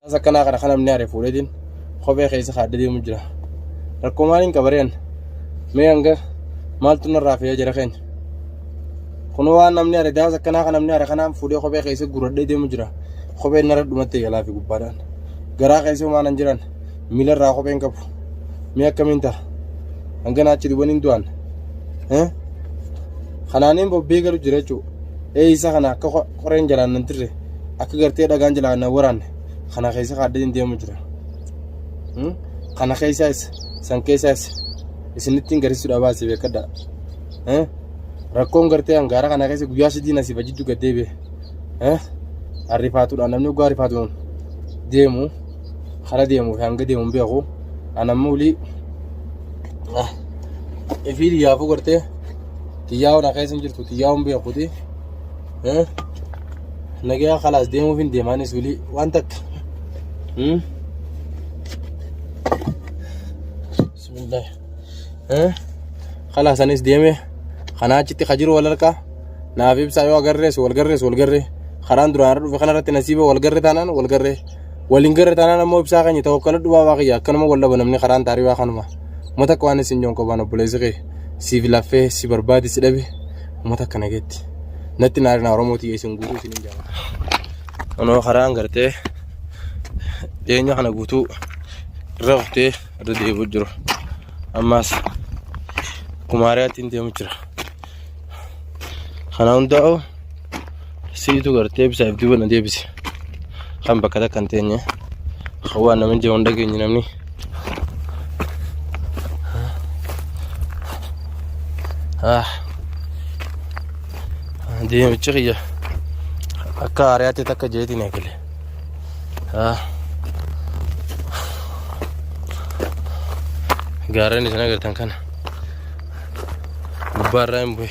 As akkanaa kana kan namni are fuudheetiin kophee keessa kaadde deemu jira. Rakkoo maaliin qabareen? Mee hanga maaltu narraa fe'ee jira keenya? Kunoo waan namni are daas akkanaa kan namni are kanaan fuudhee kophee keessa guuradhee deemu jira. Kopheen narra dhumatte jalaa fi gubbaadhaan. Garaa keessa homaa nan jiran miila irraa kopheen qabu. Mee akkamiin ta'a? Hanga naachi duban hin du'an. Kanaaniin bobbee galu jira jechuudha. Ee isa kana akka qoreen jalaan nan tirre akka gartee dhagaan jalaan nan waraanne kana keessa kaaddeen deemu jira. Kana keessaas san keessaas isinitti hin garsiisuudha baasee beekadha. Rakkoon gartee hangaara kana keessa guyyaa sadii nasiif jiddu gad deebi'e. Arrifaatuudhaan namni dhugaa rifaatuun deemu kara deemuu fi hanga deemu hin beeku. Anammoo olii ifii xiyyaafuu gartee xiyyaa'oon keessa hin jirtu xiyyaa'oon beekuti. Nagayaa kalaas deemuuf hin deemaanis olii waan takka. Bismillah. Kalaas anis deeme kanaa achitti ka jiru wal harkaa naaf ibsaa yoo agarrees wal garrees wal garree karaan duraan irra dhufe kanarratti nasiiba wal garre taanaan wal garree waliin garre taanaan ammoo ibsaa keenya tawakkaladhu baabaa kiyya akkanuma wal dhaba namni karaan taaribaa kanuma uummata akka waan isin joon qabaan obboleessi kee siif laffee si barbaade si dhabe uummata akka nageetti natti naarina Oromoo tiyya isin guutuu isin hin jaalladha. Kunoo karaan gartee dhiyeenya kana guutuu irra kuftee irra deebi'u jiru. Ammaas akkuma haaraatti hin deemu jira. Kana hundaa'u siitu gartee bisaaf duuba na deebise. Kan bakka takka hin teenye. Kan waan namni jedhu hin dhageenye namni. Ah. Deemichi kiyya akka haaraatti takka jeetiin eegale. Ah. Gaarreen isin agartan kana gubbaa irraa hin bu'e.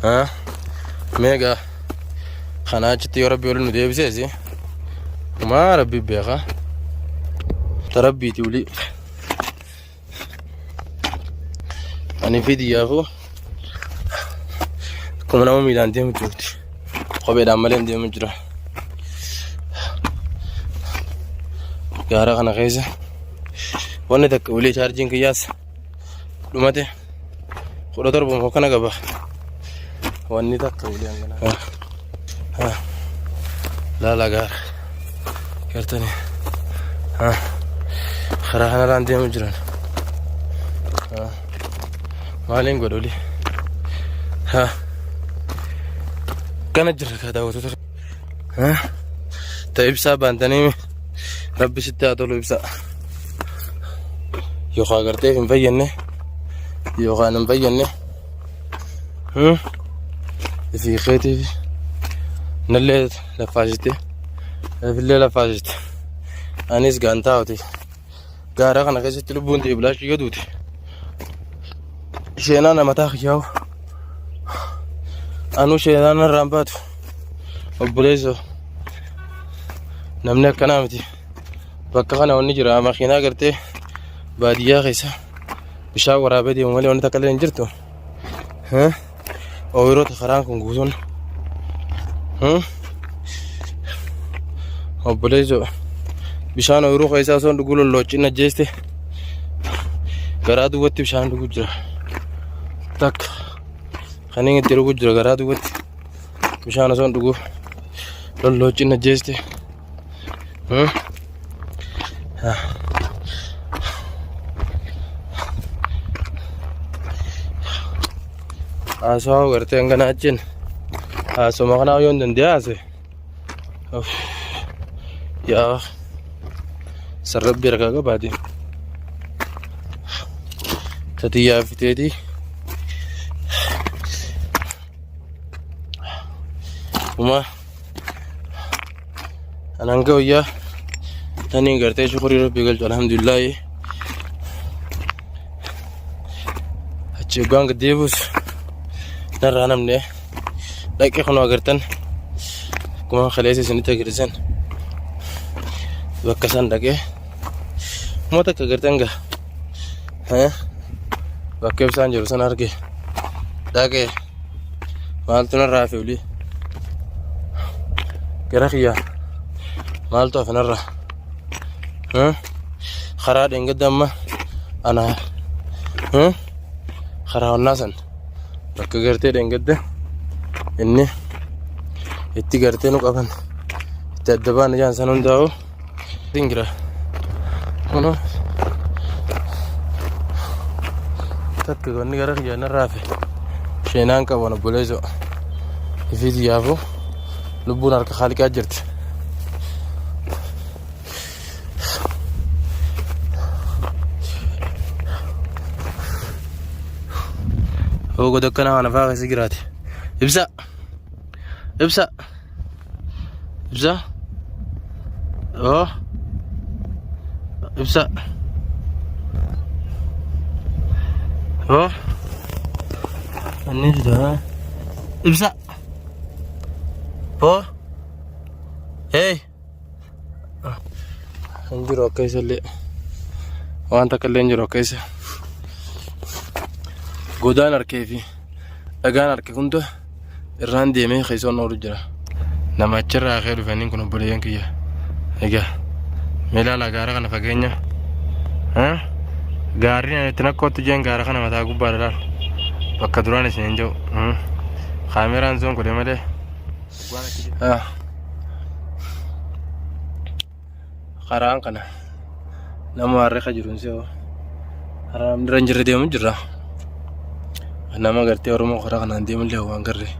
Ah. Meegaa kanaa achitti yoo rabbi waliin nu deebiseesi maa rabbi beeka. Ta rabbiiti wuli. Ani fi xiyyaafuu akkuma nama miilaan deemu jirutti kopheedhaan malee hin deemu jira. Gaara kana keessa wanni takka ulee chaarjiin kiyyaas dhumate 17 moo kana qaba. Wanni takka ulee hangana. Laala gaara. Gartanii. Karaa kanarraan deemu jiran. Maaliin godhu olii? Kana jira kaa daawwattoota. Ta ibsaa baantanii rabbi sitti haa tolu ibsaa. Yookaan gartee hin fayyadne yookaan hin fayyadne. Ifii keetiif nallee laffaasiste. Ifillee laffaasiste. Anis gaantaa'uti. Gaara kana keessatti lubbuun ta'e bilaashii yoo duute. Sheenaa nama mataa kiyyaa'u. Anuu sheenaa narraan baatu. Obboleessoo. Namni akkanaa miti. Bakka kana wanni jira makiinaa gartee baadiyyaa keessa bishaan waraabee deemu malee wanni takka illee hin jirtu. Ooyiroota karaan kun guutuun. Obboleessoo bishaan ooyiruu keessaa osoo dhuguu lolloochin ajjeeste garaa duwwatti bishaan dhuguu jira. Takka kan inni itti dhuguu jira garaa duwwatti bishaan osoo dhuguu lolloochin ajjeeste. Haasawaa gartee hangana achiin haasawuma kanaa yoo hin danda'e haase. Yaa sarrabbii harkaa qabaate. Tatiyyaa fiteetii. Uma An hanga guyyaa taniin gartee shukurii rabbii galchu alhamdulillaahi. Achi hoggaan gad deebi'us narraa namne dhaqee kunoo agartan akkuma kaleessa isinitti agarsiisan bakka san dhaqee kuma takka agartan gaa bakka ibsaan jiru san arge dhaqee Maaltu narraa hafe olii? Gara kiyyaa. Maaltu hafe narra? Karaa dheengadda amma ana karaa onnaa san bakka gartee dheengadda inni itti gartee nu qaban itti adda baana jaan san hundaa'u jira. Kunoo takka wanni gara kiyya narraa hafe sheenaan qaban obboleessoo ifii xiyyaafuu lubbuun harka haaliqaa jirti. Hoo goda akkana kana fa'aa keessa jiraate. Ibsa! Ibsa! Ibsa! Oo! Ibsa! Oo! Inni jira. Ibsa! Oo! Hey! Hin jiru akka isa illee. Waan takka illee hin jiru akka isa. Godaan harkee fi dhagaan harke hunda irraan deemee keessoon oolu jira. Nama achirraa ka'ee dhufaniin kun obboleeyyan kiyya. Egaa mee ilaalaa gaara kana fageenya. Gaarri ani itti nakkootti jeen gaara kana mataa gubbaa laal. Bakka duraan isin hin jiru. Kaameraan zoon godhe malee. Karaan kana nama harree ka jiru hin se'u. Karaa namni irra hin jirre deemu jirra. Nama gartee Oromoo karaa kanaan deemullee waan garree.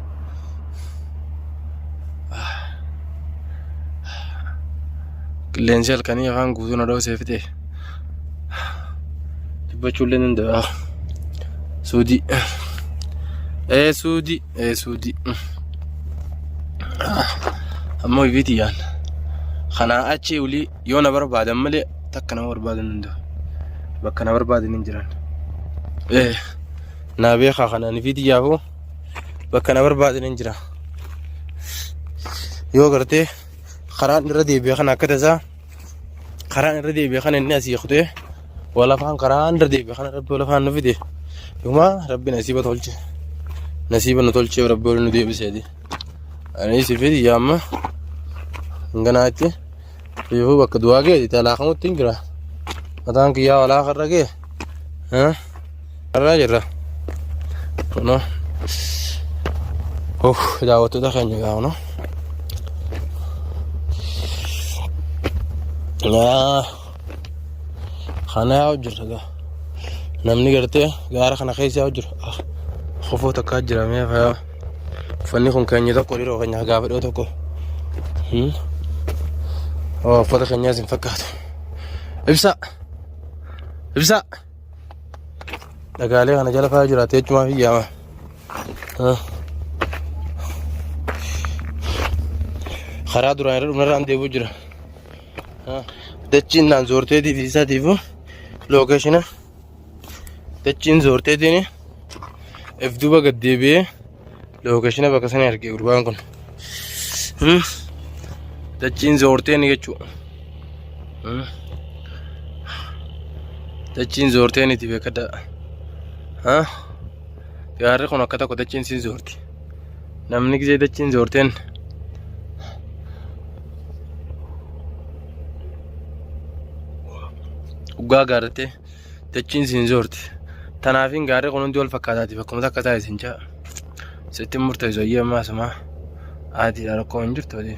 Qilleensi halkanii afaan guutuu na dhoosee fixe. Dubbachuullee nan danda'a. Suudii. Ee suudii. Ee suudii. Ammoo ifiiti yaan. Kanaa achi olii yoo na barbaadan malee takka nama barbaadan hin danda'u. Bakka na barbaadan hin jiran. Ee naa beekaa kanaan ifiiti yaafuu bakka na barbaadan hin jira. Yoo gartee karaan irra deebi'e kana akka tasaa karaan irra deebi'e kana inni asii kutee walafaan karaan irra deebi'e kana rabbi walafaan nu fide yooma rabbi nasiiba tolche nasiiba nu tolchee rabbi wal nu deebiseeti. Ani si fidi yaamma hanganaatti reefuu bakka du'aa ga'e talaakamutti hin jira. Mataan kiyyaa walaa karra ga'e. Karraa jirra. Kunoo. Uff daawwattoota keenya gaa kunoo. Kana yaa'u jirra gaa. Namni gartee gaara kana keessa yaa'u jira. Kofoo takkaa jira mee fayaa. Uffanni kun keenya tokko dhiroo keenya gaafa dhiyoo tokko. Uffata keenyaas hin fakkaatu. Ibsa! Ibsa! Dhagaalee kana jala faaya jiraate jechumaaf hin yaama. Karaa duraan irra dhumnarraan deebi'u jira. Dachiin naan zoorteetii fi isaatiifu lookeeshina dachiin zoorteetiin if duuba gad deebi'ee lookeeshina bakka sana arge gurbaan kun. Dachiin zoorteen jechuudha. Dachiin zoorteen itti beekadha. Gaarri kun akka tokko dachiin siin zoorti. Namni gisee dachiin zoorteen dhugaa gaarrattee dachiin siin zoorti. Tanaafiin gaarri kun hundi wal fakkaataati bakkuma takka taa'e siin jaa. Sitti murteessu ayyee ammaa sumaa atiidha rakkoo hin jirtu ati.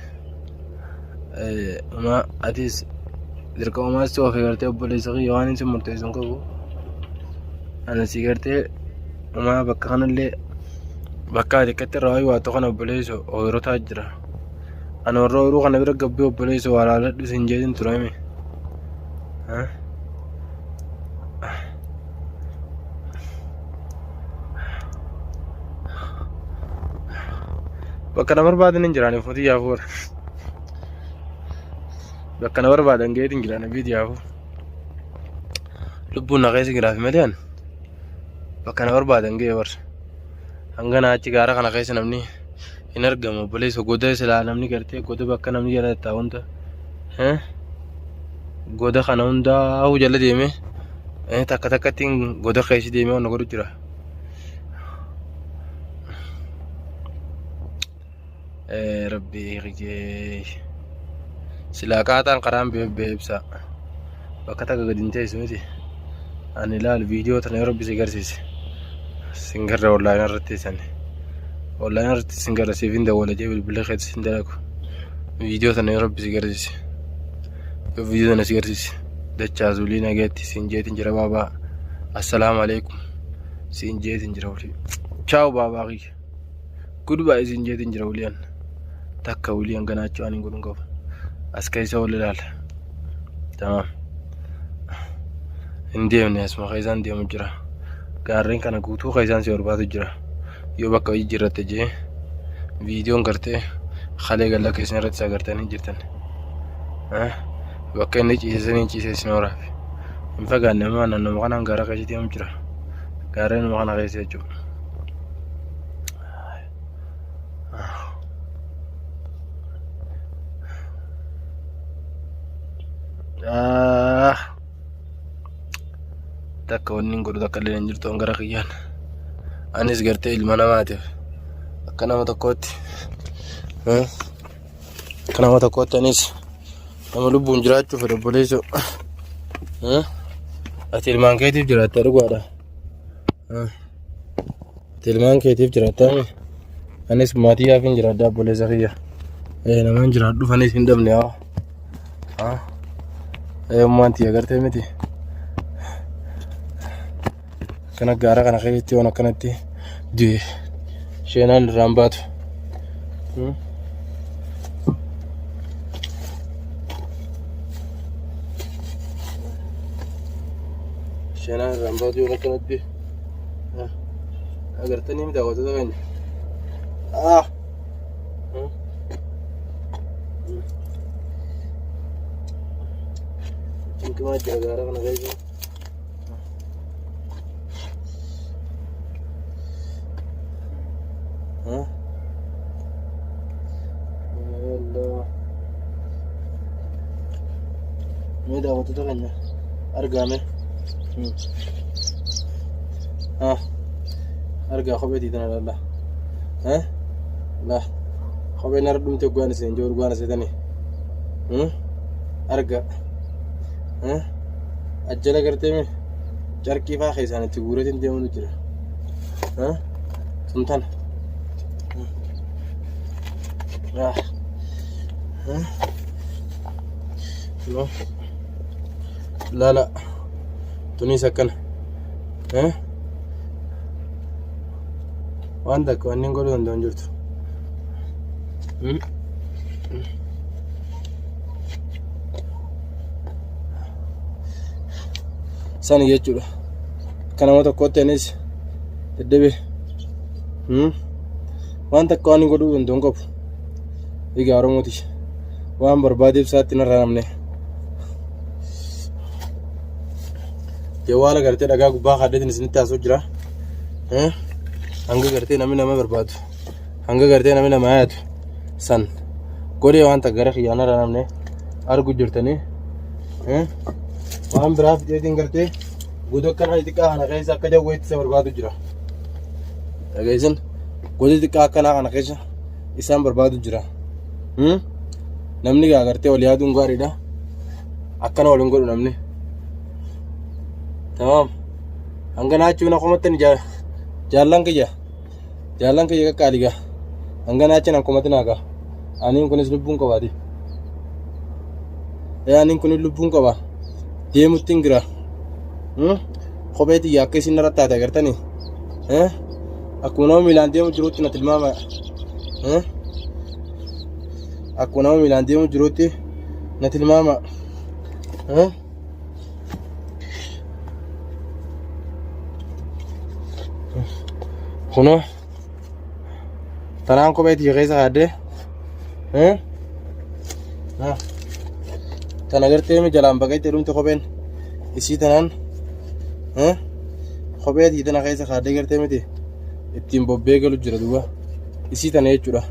Uma atis dirqamumaa si ofe gartee obboleessa kiyya waan hin si murteessu hin qabu. Ana si gartee umaa bakka kanallee bakka ati akkatti irraa wayii waattu kana obboleessa ooyirotaa jira. Ani warra ooyiruu kana bira gabbee obboleessa waa laaladhu siin jedhin turame. Bakka na barbaadan hin jiraan uffati yaafuu bara. Bakka na barbaadan ga'eetiin hin jiraan uffati yaafuu. Lubbuun na keessa jiraafi malee ani bakka na barbaadan ga'e bara. Hanga na achi gaara kana keessa namni hin argamu obboleessa goda silaa namni gartee goda bakka namni jala taa'u hunda. Goda kana hundaa'uu jala deemee takka takkatti goda keessa deemee waan godhu jira. Rabbii kiyyee. Silaa qaaxaan karaan beebbee ibsaa. Bakka takka gadi hin teessu miti. Ani ilaal viidiyoo tana yoo rabbi si garsiise. Sin garra onlaayinaa irratti teessani. Onlaayinaa irratti sin garra siif hin dawwala jee bilbila keessa sin dalagu. Viidiyoo tana yoo rabbi si garsiise. Yoo viidiyoo tana si garsiise. Dachaa zulii nageetti sin jeetin jira baabaa. Assalaamu alaikum. Sin jeetin jira waliin. Chaaw baabaa kiyya. Goodbye sin jeetin jira waliin. Takka waliin ganaachuu ani godhun qabu. As keessa wal ilaala. Tamaam. Hin deemne asuma keessaan deemu jira. Gaarreen kana guutuu keessaan si barbaadu jira. Yoo bakka jijjiirratte jee viidiyoon gartee kalee galla keessan irratti agartanii jirtan. Bakka inni ciise sanii ciise isin horaafi. Hin fagaanne amma naannoo kanaan gaara keessa deemu jira. Gaarreen kana keessa jechuudha. Ah. Takka wanni hin godhu takka illee hin jirtu gara kiyyaan. Anis gartee ilma namaatiif akka nama tokkootti eh, akka nama tokkootti anis nama lubbuun jiraachuu fedha obboleessoo. Eh, Ati ilmaan keetiif jiraatta dhugaadha. Eh, Ati ilmaan keetiif jiraatta. Anis maatii yaaf hin jiraadha obboleessa kiyya. Eh, namaan jiraadhu anis hin dhabne haa. Haa. Eh, ummaan tiyya gartee miti. Kana gaara kana keessatti waan akkanatti du'e sheenaan irraan baatu. Hmm? Sheenaan irraan baatu yoon akkanatti agartanii miti daawwattoota keenya. Ah! Cinqimaa jira gaara kana keessa. Ah? Allah. Mee daawwattoota keenya argaame. Ah. Argaa kophee tiitana laalla. Eh? Laa. Kopheen har'a dhumte guwaan isin jiru guwaan isin Argaa. Eh? Ajjala gartee mee carqii faa keessaan itti guureetiin deemutu jira. Eh? Tun tana. Ah. Eh? No. Lala. Tunis akkana. Eh? Waan takka wanni hin godhuu danda'u hin jirtu. Sani jechuudha. Akka nama tokkootti anis dadhabe. Waan takka waan hin godhuu danda'u hin qabu. Egaa Oromooti. Waan barbaadeef isaatti narraa namne. Jawaala gartee dhagaa gubbaa kaaddeetiin isinitti haasoo jira. Hanga gartee namni nama barbaadu. Hanga gartee namni nama yaadu. San godhee waan takka gara kiyyaanarra namne argu jirtanii. Waan biraa fixeetiin gartee goda akkanaa xixiqqaa kana keessa akka jawweetti isa barbaadu jira. Dhageessin goda xixiqqaa akkanaa kana keessa isaan barbaadu jira. Namni gaa gartee wal yaaduun gaariidha. Akkana wal hin godhu namni. Tamaam. Hanga naachuun akkumatti jaallan kiyya. Jaallan kiyya qaqqaali gaa. Hanga naachuun akkumatti naa gaa. Aniin kunis lubbuun qabaati. Ee aniin kunis lubbuun qaba. Deemutti hin jira. Kophee tiyya akka isin irratti taate agartanii. Akkuma nama miilaan deemu jirutti na tilmaama. Akkuma nama miilaan deemu jirutti na tilmaama. Kunoo tanaan kophee tiyya keessa kaadde. Tana gartee mi jalaan baqattee dhumte kopheen isii tanaan kophee tiyya tana keessa kaaddee gartee miti ittiin bobbee galu jira duuba isii tana jechuudha.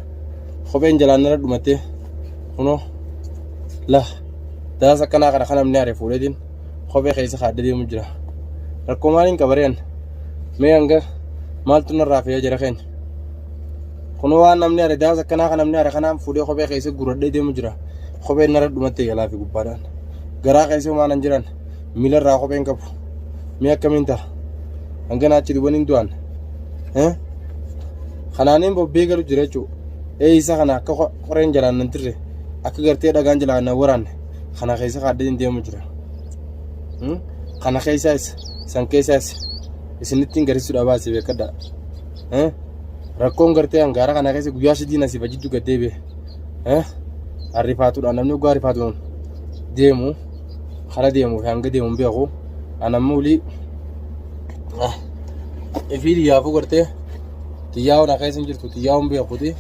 Kopheen jalaan nara dhumattee kunoo la daas akkanaa kana kan namni are fuudheetiin kophee keessa kaaddee deemu jira. Rakkoo maaliin qabareen mee hanga maaltu narraa fe'ee jira keenya. Kunoo waan namni are daas akkanaa kan namni are kanaan fuudhee kophee keessa guuradhee deemu jira. Kopheen narra dhumattee jalaa fi gubbaadhaan. Garaa keessa homaa nan jiran. Miilarraa kopheen qabu. Mee akkamiin ta'a? Hangana achi dubaniin du'an. Kanaaniin bobbee galu jira jechuudha. Ee isa kana akka qoreen jalaan nan tirre akka gartee dhagaan jalaan nan waraanne kana keessa kaaddatiin deemu jira. Kana keessaas san keessaas isinittiin garsiisuudha baase beekadha. Rakkoon gartee hangaara kana keessa guyyaa sadiin asii fajjiddu gad deebi'e. Arrifaatuudhaan namni dhugaa rifaatuun deemu kara deemu fi hanga deemu hin beeku. An amma olii ifii xiyyaafuu gartee xiyyaa'oo na keessa hin jirtu xiyyaa'oo hin beekuti.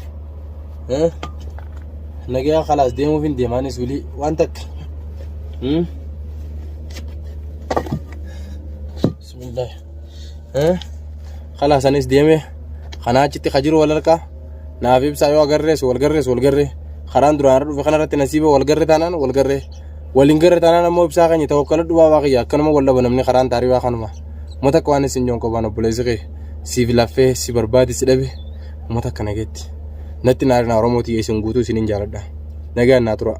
Nagayaa kalaas deemuuf hin deemaanis olii waan takka. Bismillah. Kalaas anis deeme kanaa achitti ka jiru wal harkaa naaf ibsaa yoo agarrees wal garrees wal garree karaan duraan irra dhufe kanarratti nasiiba wal garre taanaan wal garree wal hin garre taanaan ammoo ibsaa keenya tawakkaladhu baabaa kiyya akkanuma wal dhaba namni karaan taaribaa kanuma uummata akka waan isin joon qobaan obboleessi kee siif laffee si barbaade si dhabe uummata akka nageetti natti naarina Oromoo tiyya isin guutuu isinin jaaladha nagaan naa tura.